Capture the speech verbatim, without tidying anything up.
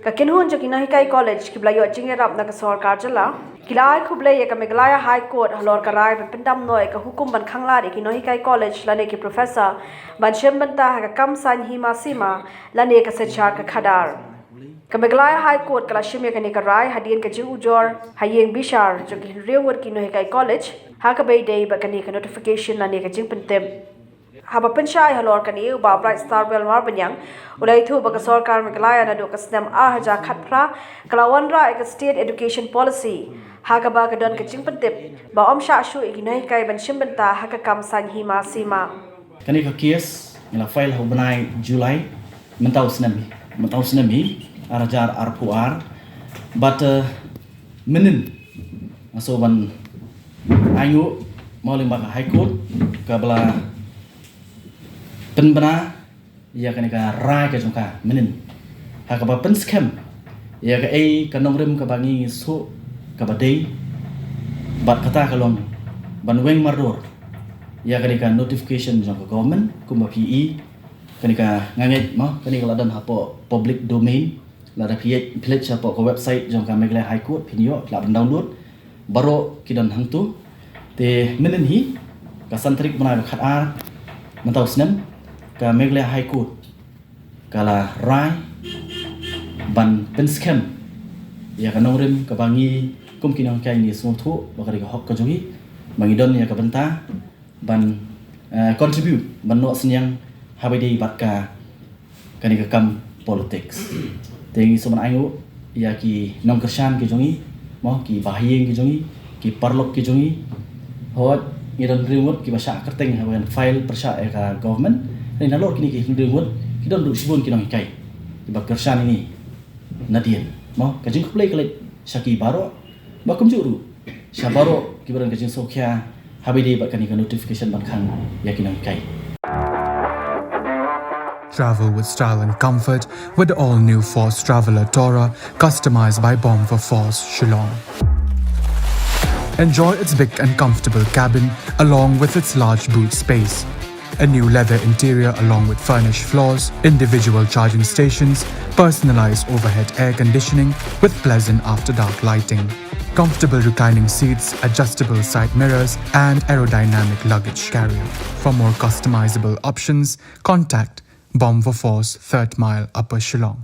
Ka kynhun jong ki nonghikai college kiba la ïoh jingïarap na ka sorkar jylla ki la ai khublei ïa ka Meghalaya High Court halor ka rai ban pyndam noh ïa ka hukum ban khanglad ïa ki nonghikai college lane ki professor ban shim bynta ha ka kam saiñ hima sima lane ka synshar ka khadar. Ka Meghalaya High Court ka la shim ïa kane ka rai hadien ka jingujor ha ïing bishar jong ki hynriew ngut ki nonghikai college ha kaba ïadei bad kane ka notification lane ka jingpyntip. Haba pynshai halor kane, u Bah Brightstarwell Marbaniang u la ïathuh ba ka sorkar Meghalaya naduh ka snem ar hajar khatphra ka la wanrah ïa ka State Education Policy ha kaba ka don ka jingpyntip ba ym shah shuh ïa ki nonghikai ban shim bynta ha ka kam saiñ hima sima. Kane ka case ngi la file ha u bnai July mynta u snem hi, mynta u snem hi, ar hajar arphew ar. Bad mynnin nga sngew ban ainguh mo lyngba ka High Court kaba la pynbna ïa kane ka rai ka jong ka mynnin ha kaba pynskhem ïa kaei ka nongrim kaba ngi shu kaba dei. Bad kata ka long ban weng mardor ïa kane ka notification jong ka government kumba phi i. Kane ka nga ngeit mo, kane ka la don hapoh public domain. Lada phi leit, phi leit shapoh ka website jong ka Meghalaya High Court phin ïoh, lah ban download. Baroh ki don hangto. Te mynnin hi ka san tarik bnai ba khatar mynta u snem ka Meghalaya High Court ka la rai ban pynskhem ïa ka nongrim kaba ngi kum ki nonghikai ngi sngewthuh ba ka dei ka hok ka jong ngi ba ngi don ïa ka bynta ban contribute, ban noh synñiang haba ïadei bad ka kane ka kam politics. Te ngi sngewbha ainguh ïa ki nongkyrshan ki jong ngi mo, ki bahaïing ki jong ngi, ki paralok ki jong ngi. Hooid, ngi don hynriew ngut kiba shah kyrteng haba ngan file pyrshah ïa ka government. Hynrei nalor kine ki hynriew ngut ki don ruh shibun ki nonghikai kiba kyrshan ïa ngi nadien. Mo, ka jingkhublei ka leit sha ki baroh ba kumjuh ruh sha baroh kiba don ka jingsngewkhia haba ïadei bad kane ka notification ban khang ïa ki nonghikai. Travel with style and comfort with the all-new Force Traveller Tourer, customized by Bomb for Force, Shillong. Enjoy its big and comfortable cabin along with its large boot space. A new leather interior along with furnished floors, individual charging stations, personalized overhead air conditioning with pleasant after dark lighting. Comfortable reclining seats, adjustable side mirrors, and aerodynamic luggage carrier. For more customizable options, contact Bomb for Force, Third Mile, Upper Shillong.